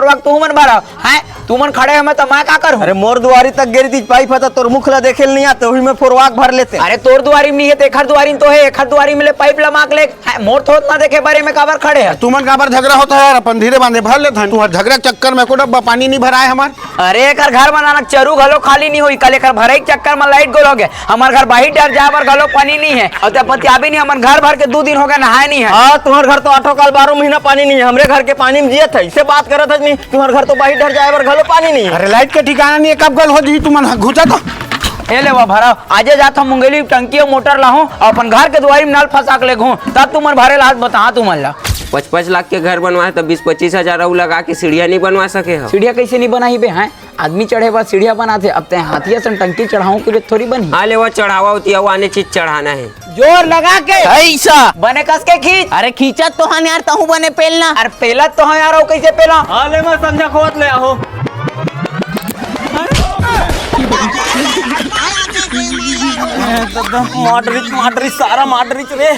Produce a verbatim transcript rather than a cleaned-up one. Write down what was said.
फोरवा के तुहू मन भरव। हैं, तुमन खड़े हव त मैं का करहूं? अरे मोर दुवारी तक गे रहितिस पाइप ह त तोर मुख ला देखे ल नइ आते, उही में फोरवा के भर लेते। अरे तोर दुवारी में नइ हे त एखर दुवारी में तो हे, एखर दुवारी में ले पाइप ला मांग ले। हैं, मोर थोत ना देखे बर एमे काबर खड़े हव? तुमन काबर झगरा होत हे यार, अपन धीरे बांधे भर लेथन। तुंहर झगरा के चक्कर में एको डब्बा पानी नइ भराय हमर। अरे एकर घर बनाना चरू घलो खाली नइ होई, कल एकर भरई के चक्कर में लाइट गोल होगे। हमर घर बाहिर डहर जाय बर घलो पानी नइ हे, अउ ते पतियाबे नइ, हमन घर भर के दू दिन होगे नहाय नइ हे। हाँ, तुंहर घर तो आठो काल बारहो महीना पानी नइ हे, हमरे घर के पानी में जियत हे, इसे बात करत हस नहीं, तुंहर घर तो बाहिर डहर जाय बर घलो पानी नइ हे। अरे लाइट के ठिकाना नइ हे, कब गोल हो जही तुमन ह, घुचा तो। ए लेवा भरा, आजे जात हंव मुंगेली टंकी अउ मोटर लाहूं, अउ अपन घर के दुवारी में नल फंसा के लेगहूं, तब तुमन भरे ला हाथ बता तुमन ला। पच पच लाख के घर बनवाए त बीस पच्चीस हजार अउ लगा के सीढ़िया नइ बनवा सके हव। सीढ़िया कइसे नइ बनाही बे, हैं? आदमी चढ़े बर सीढ़िया बनाथे, अब तैं हाथी असन टंकी चढ़ाहूं कहिबे थोरी बनही। हाँ लेवा चढ़ावा होती, अउ आने चीज चढ़ाना हे। जोर लगा के। ऐसा। बने कस के खींच। अरे खींचत तो हन यार, तहूं बने पेल ना। अरे पेलत तो हंव यार, अउ कइसे पेलंव? हाँ लेवा संझा खोत ले आहो। माडरिच, माडरिच, सारा माडरिच रे।